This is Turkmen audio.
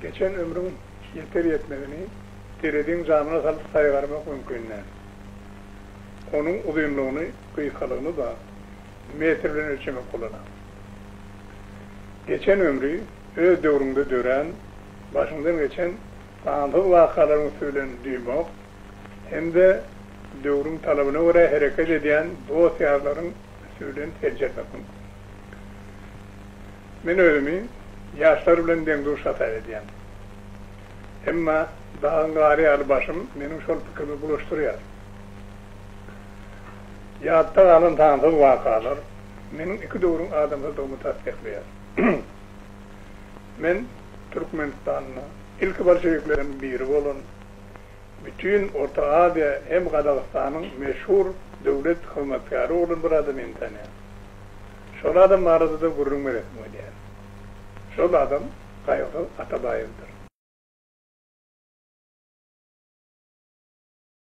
Geçen ömrüň ýeter-ýetmezini tereziň jamyna salyp saýgarmak mümkin däl. Onuň uzynlygyny, gysgalygyny-da metr bilen ölçemek bolanok. Geçen ömri öz döwrüňde dörän, başyňdan geçen sansyz wakalaryň üsti bilen duýmak hem-de döwrüň talabyna görä hereket edýän dost-ýarlaryň üsti bilen seljermek mümkin. Men özümi ýaşlar bilen deň-duş hasap edýän. Emma dagyň gary ýaly başym meniň şol pikrimi bulaşdyrýar. Ýatda galan sansyz wakalar meniň iki döwrüň adamsydygymy tassyklaýar. Men Türkmenistanda ilki bolşewiklerden biri bolan, bütin Orta Aziýa hem Gazagystanyň meşhur döwlet hyzmatkäri bolan bir adamyny tanýan. Şol adam barada-da gürrüň beresim gelýär. Şol adam Gaýgysyz Atabaýewdir.